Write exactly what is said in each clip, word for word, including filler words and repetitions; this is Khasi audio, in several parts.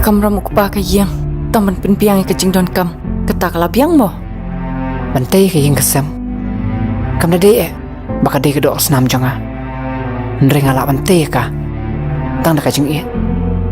Kamram u kpa ka ïing, tang ban pynbiang ïa ka jingdonkam, kata ka la biang mo. Ban tei ka ïing ka sem. Kam da dei eh, ba ka dei ka doh snam jong nga. Hynrei nga lah ban tei ïa ka. Tang da ka jingïeit.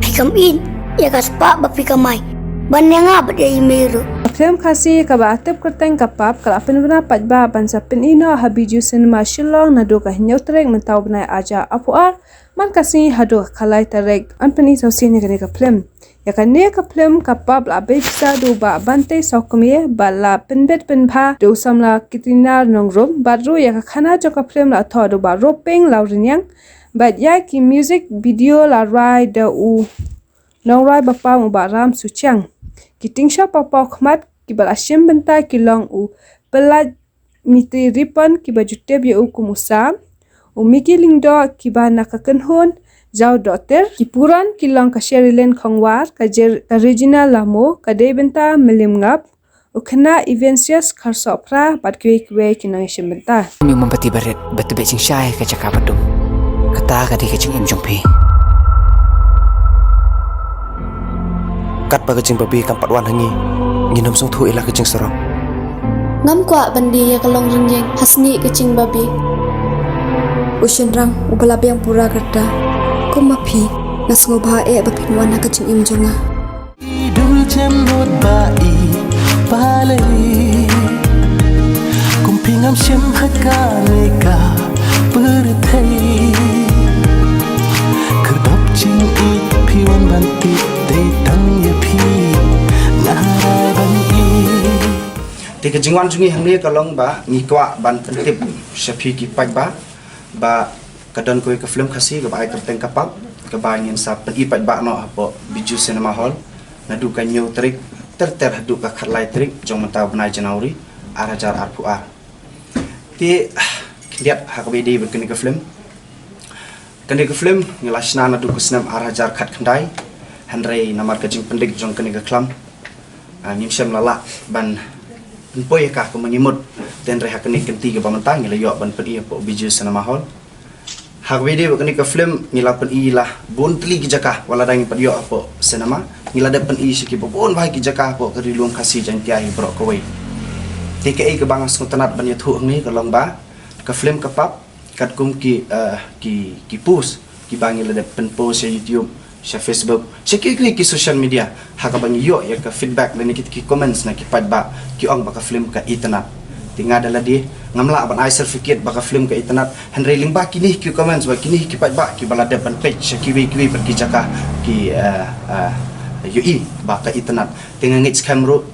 Phi kam ïeit ïa ka spah ba phi kamai. Ban ïa nga bad ïa i mei ruh. Ka film Khasi kaba tip kyrteng Ka Pap ka la pynbna paidbah ban sa pyni noh ha Bijou Cinema Shillong naduh ka hynñiew tarik mynta u bnai ar hajar arphew ar. Man ka sngi haduh ka lai tarik, yn pyni sawsien ïa kane ka film. Ïa kane ka film Ka Pap la bei pisa da u Bah Bantei Sawkmie, bad la pynbit pynbha da u samla Kitrinar Nongrum, bad ruh ïa ka khana jong ka film la thoh da u Bah Roping Lawriniang, bad ïa ki music video la rai da u nongrwai ba paw u Bah Ram Suchiang. Ki tyngshop ba paw khmat kiba la shim bynta ki long u Pyllait Mitri Ripon kiba ju tip ïa u kum u Sam, u Mickey Lyngdoh kiba na ka kynhun Jaw Dohtir, ki puran ki long ka Sherilyn Khongwar, ka Jer-, ka Regina Lamo, ka Deibynta Mylliem Ngap, u khynnah Evincius Kharsohphra bad kiwei kiwei ki nongïashim bynta. Ym ïa u mombati barit ba tbit jingshai ka jaka ba dum. Kata ka dei ka jingim jong phi. Katba ka jingbabe kam pat wan ha ngi, ngin ym sngewthuh ïa la ka jingsarong. Ngam kwah ban die ïa ka longrynïeng ha sngi ka jingbabe. U shynrang uba la biang pura ka rta. Kum ma phi, nga sngewbha eh ba phin wan ha ka jingim jong nga. I dul jem mut ba i pale. Kum phi ngam shim ha kane ka pyrthei. Kyrpad jingïeit phi wan ban tip dei tang ïa phi nga ban ïeit. Te ka jingwan jong ngi hangne ka long ba ngi kwah ban pyntip sha phi ki paidbah ba ka don kawei ka film Khasi kaba ai kyrteng Ka Pap, kaba ngin sa pyni paidbah noh hapoh Bijou Cinema Hall naduh ka hynñiew tarik ter ter haduh ka khatlai tarik jong mynta u bnai January ar hajar arphew ar. Te khyndiat ha kaba ïadei bad kane ka film. Kane ka film ngi la shna naduh ka snem ar hajar khatkhyndai, hynrei namar ka jingpyndik jong kane ka khlam, ah, ngim shym la lah ban pynpoi ïa ka kumba ngi mut. Te hynrei ha kane ka kynti kaba mynta ngi la ïoh ban pyni hapoh Bijou Cinema Hall. Ha kaba ïadei bad kane ka film ngi la pyni la bun tylli ki jaka, wat lada ngim pat ïoh hapoh cinema, ngi la dep pyni sha kiba bun bha ki jaka hapoh ka Ri Lum Khasi Jaiñtia hi baroh kawei. Te kaei kaba nga sngewtynnat ban ïathuh hangne ka long ba ka film Ka Pap, katkum ki, eh, ki, ki post kiba ngi la dep pynpost sha YouTube, sha Facebook, sha kiwei kiwei ki social media, ha kaba ngi ïoh ïa ka feedback lane kita ki comments na ki paidbah, ki ong ba ka film ka itynnat. Te nga da lade ngam lah ban ai certificate ba ka film ka itynnat, hynrei lyngba kine ki comments bad kine ki paidbah kiba la dep ban peit sha kiwei kiwei pat ki jaka ki, eh, eh, ïohi ba ka itynnat. Te nga ngeit skhem ruh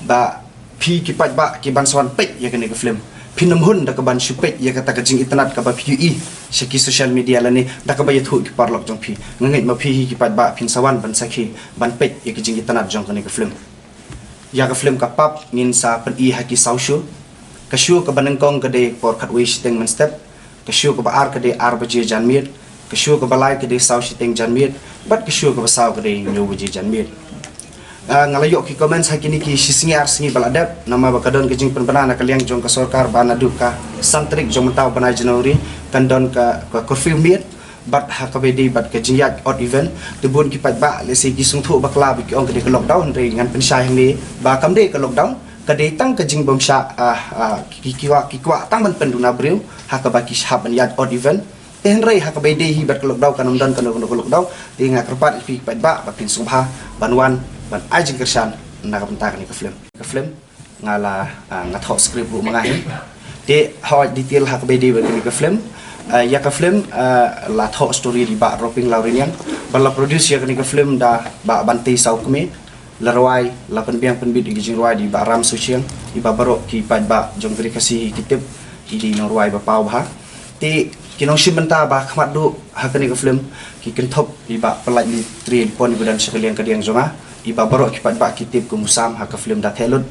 ba phi ki paidbah kiban sa wan peit ïa kane ka film, phin ym hun da kaban shu peit ïa kata ka jingitynnat kaba phi ïohi sha ki social media lane da kaba ïathuh ki paralok jong phi. Nga ngeit ma phi hi ki paidbah phin sa wan ban sakhi ban peit ïa ka jingitynnat jong kane ka film. Ïa ka film Ka Pap ngin sa pyni ha ki saw show. Ka show kaba nyngkong ka dei por khatwei shiteng mynstep. Ka show kaba ar ka dei ar baje janmiet, ka show kaba lai ka dei saw shiteng janmiet, bad ka show kaba saw ka dei hynñiew baje janmiet. Ah, nga la ïoh ki comments ha kine ki shi sngi ar sngi ba la dep, namar ba ka don ka jingpynbna na ka liang jong ka sorkar ba naduh ka san tarik jong mynta u bnai January kan don ka, ka curfew miet, bad ha kaba ïadei bad ka jingïaid odd event. Te bun ki paidbah lehse ki sngewthuh bakla ba ki ong ka dei ka lockdown, hynrei ngan pynshai hangne ba kam dei ka lockdown, ka dei tang ka jingbymshah, ah, ah, ki, ki kwah, ki kwah tang ban pynduna briew ha kaba ki hap ban ïaid odd event. Te hynrei ha kaba ïadei hi bad ka lockdown kan ym don kano kano ka lockdown. Te nga kyrpad ïa phi paidbah ba phin sngewbha ban wan ban ai jingkyrshan na ka bynta kane ka film. Ka film nga la, ah, nga thoh script ruh ma nga hi. Te hooid detail ha kaba ïadei bad kane ka film. Ah, ïa ka film, ah, la thoh story da i Bah Roping Lawriniang. Ba la produce ïa kane ka film da Bah Bantei Sawkmie. La rwai, la pynbiang pynbit ïa ki jingrwai da i Bah Ram Suchiang, iba baroh ki paidbah jong ka Ri Khasi hi ki tip, i dei i nongrwai ba paw bha. Te ki nongshim bynta ba khmat duh ha kane ka film ki kynthup ïa i Bah Pyllait Mitri Ripon iba don sha ka liang ka diang jong nga, iba baroh ki paidbah ki tip kum u Sam ha ka film Da Theh Lut.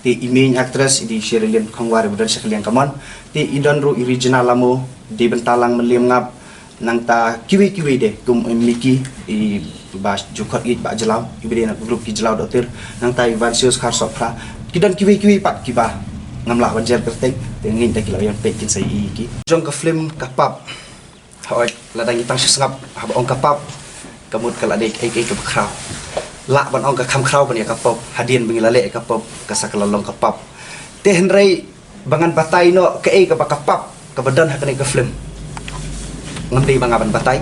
Te i main actress i dei i Sherilyn Khongwar iba don sha ka liang kamon. Te i don ruh i Regina Lamo, Deibynta Lang Mylliem Ngap, nangta kiwei kiwei de kum i Mickey, i Bah Jukot, i Bah Jlaw, iba dei na ka group ki Jlaw Dohtir, nangta i Evincius Kharsohphra. Ki don kiwei kiwei pat kiba ngam lah ban jer kyrteng, te ngin da ki la ïa peit kin sa ïohi ki. Jong ka film Ka Pap. Hooid, lada ngi tang shu sngap haba ong Ka Pap, ka mut ka la dei kaei kaei kaba khraw. lah ban ong ka kham khraw ban ïa ka pop, hadien ba ngi la leh ïa ka pop, ka sa ka la long ka pop. Te hynrei ba ngan batai noh kaei kaba ka pop kaba don ha kane ka film, ngam dei ba nga ban batai.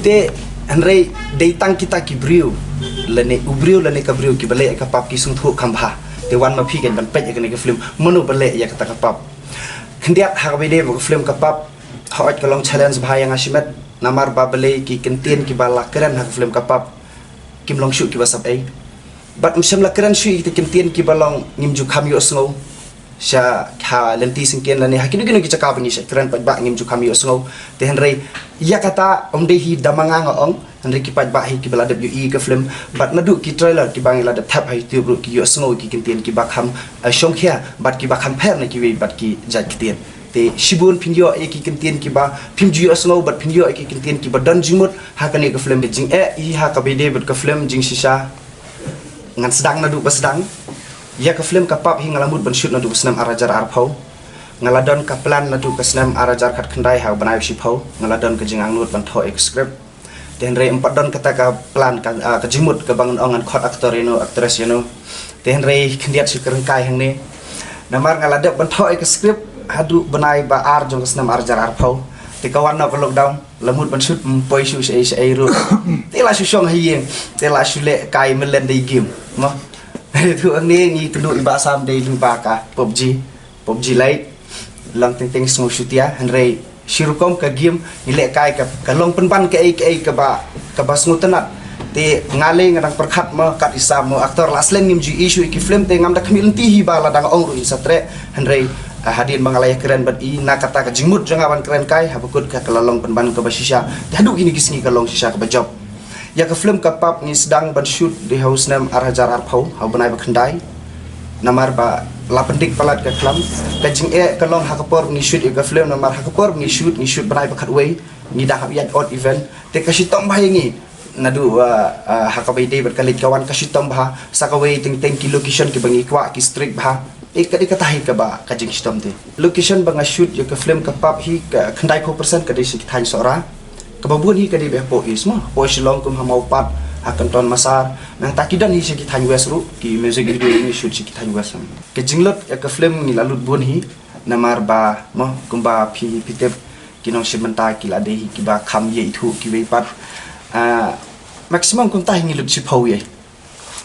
Te hynrei dei tang kita ki briew, lane u briew lane ka briew kiba leh ïa ka pop ki sngewthuh kham bha. Te wan ma phi kan ban peit ïa kane ka film, mano ba leh ïa kata ka pop. Khyndiat, ha kaba ïadei bad ka film ka pop, hooid ka long challenge bha ïa nga shimet, namar ba balei ki kyntien kiba la kren ha ka film ka pop kim long shuh kiba sap ei. Bad ym shym la kren shuh ïa kita ki kyntien kiba long ngim ju kham ïohsngew sha ha lynti syngkien lane ha kino kino ki jaka ba ngi shait kren paidbah, ngim ju kham ïohsngew. Te hynrei ïa kata ym dei hi da ma nga nga ong, hynrei ki paidbah hi kiba la dep ïohi ïa ka film, bad naduh ki trailer kiba ngi la dep thep ha YouTube ruh ki ïohsngew ïa ki kyntien kiba kham, eh, shongkhia bad kiba kham pher na kiwei pat ki jait ktien. Te shibun phin ïoh ïa ki kyntien kiba phim ju ïohsngew bad phin ïoh ïa ki kyntien kiba don jingmut ha kane ka film. Ka jingeh hi ha kaba ïadei bad ka film jingshisha ngan sdang naduh ba sdang. Ïa ka film ka pop hi nga la mut ban shoot naduh ka snem ar hajar arphew. Nga la don ka plan naduh ka snem ar hajar khatkhyndai ha u bnai u shiphew. Nga la don ka jingangnud ban thoh ïa ka script. Te hynrei ym pat don kata ka plan ka, ah, ka jingmut kaba ngan ong ngan khot actor ïano, actress ïano. Te hynrei khyndiat shu kren kai hangne. Namar nga la dep ban thoh ïa ka script haduh bnai ba ar jong ka snem ar hajar arphew. Te ka wan noh ka lockdown, la mut ban shoot ym poi shuh shaei shaei ruh. Te la shu shong ha ïing, te la shu lehkai mlien da i game. Mo. Tu hangne ngi kynduh i Bah Sam dei lyngba ka PUBG. PUBG Lite, long teng teng sngew shutia, hynrei shi rukom ka game ngi lehkai ka, ka long pynban kaei kaei kaba, kaba sngewtynnat. Te nga lei nga dang pyrkhat mo kat i Sam mo actor, la slem ngim ju ïohi shuh ïa ki film, te ngam da khmih lynti hi ba la dang ong ruh in sa treh, hynrei, ah, hadien ba nga la ïakren bad i, na kata ka jingmut jong nga ban kren kai, haba kut ka, ka la long pynban kaba shisha. Te haduh kine ki sngi ka long shisha kaba jop. Ïa ka film ka pop ngi sdang ban shoot dei ha u snem ar hajar arphew, ha u bnai ba khyndai. Namar ba la pyndik palat ka khlam. Ka jingeh ka long ha ka por ngi shoot ïa ka film, namar ha ka por ngi shoot, ngi shoot bnai ba khatwei, ngi dang hap ïaid odd event. Te ka shitom bha ïa ngi. Naduh, ah, ah, ha kaba ïadei bad ka leit ka wan ka shitom bha. Sa kawei teng teng ki location kiba ngi kwah ki strict bha. Eh, ka dei kata hi kaba ka jingshitom te. Location ba nga shoot ïa ka film ka pop hi ka khyndai phew percent ka dei sha ki thaiñ Sohra. Kaba bun hi ka dei beit hapoh East mo, hapoh Shillong kum ha Mawpat, ha Kanton Massar. Nangta ki don hi sha ki thaiñ West ruh, ki music video ngi shoot sha ki thaiñ West. Ka jinglut ïa ka film ngi la lut bun hi, namar ba mo kumba phi, phi tip ki nongshim bynta ki la dei hi kiba kham ïaithuh kiwei pat. Ah, maximum kumta hi ngi lut shiphew ïa.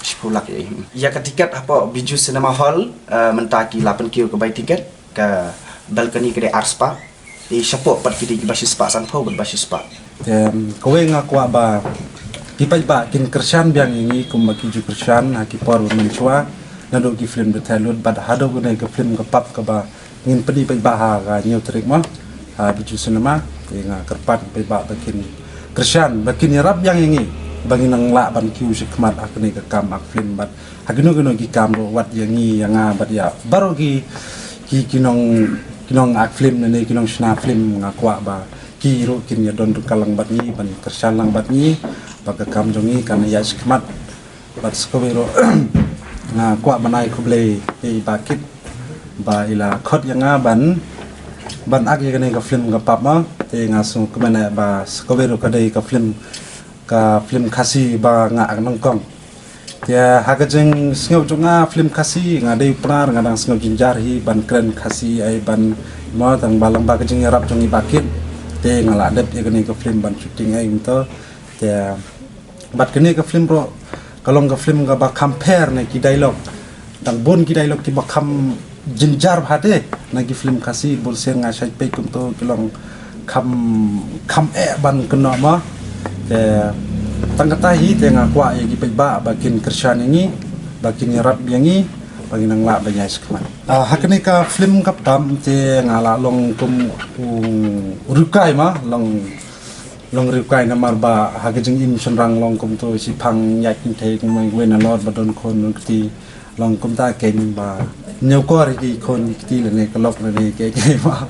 Shiphew lak ïa. Ïa ka tiket hapoh Bijou Cinema Hall, eh, mynta ki la pynkiew ka bai tiket, ka balcony ka dei ar spah. Te shapoh pat ki dei kiba shi spah sanphew bad ba shi spah. Te, em, kawei nga kwah ba ki paidbah kin kyrshan biang ïa ngi kumba ki ju kyrshan ha ki por ba mynshuwa. Naduh ki film da theh lut bad haduh kane ka film ka pop kaba ngin pyni paidbah ha ka hynñiew tarik mo, ha Bijou Cinema. Te nga kyrpad paidbah ba kin kyrshan, ba kin ïarap biang ïa ngi, ba ngin nang lah ban kiew shakhmat ha kane ka kam ak film bad ha kino kino ki kam ruh, wat ïa ngi ïa nga bad ïa baroh ki, ki, ki nong, ki nong ak film ne ki nong shna film, nga kwah ba ki ruh kin ïa don ruh ka lang bad ngi, ban kyrshan lang bad ngi, ba ka kam jong ngi kan ïa shakhmat. Bad sa kawei ruh nga kwah ban ai khublei ïa i Bah Kit ba i la khot ïa nga ban, ban ak ïa kane ka film ka pop mo. Te nga sngewkmen eh ba sa kawei ruh ka dei ka film, ka film Khasi ba nga ak nyngkong. Te ha ka jingsngew jong nga film Khasi nga dei u Pnar, nga dang sngew jynjar hi ban kren Khasi ai ban mo, tang ba lang ba ka jingïarap jong i Bah Kit. Te nga la dep ïa kane ka film ban shooting ai kumto. Te bad kane ka film ruh ka long ka film kaba kham pher na ki dialogue. Dang bun ki dialogue kiba kham jynjar bha te na ki film Khasi, bun sien nga shait peit kumto ki long kham, kham eh ban kynnoh mo. Te tang kata hi te nga kwah ïa ki paidbah ba kin kyrshan ïa ngi, ba kin ïarap ïa ngi, ba ngin nang lah ban ïaid shakhmat. Ah, ha kane ka film ka pop te nga la long kum u riewkai mo, long long riewkai namar ba ha ka jingim shynrang long kumto shiphang ïaid kynthei kumwei kumwei nalor ba don khun don kti, long kumta kein ba ñiewkor ïa ki khun ki kti lane ka lok lane kiei kiei ba.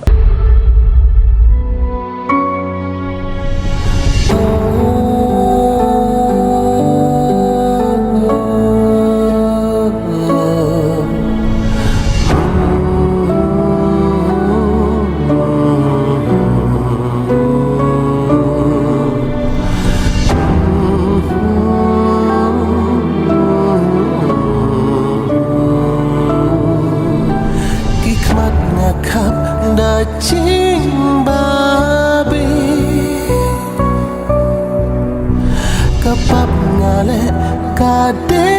Ka dei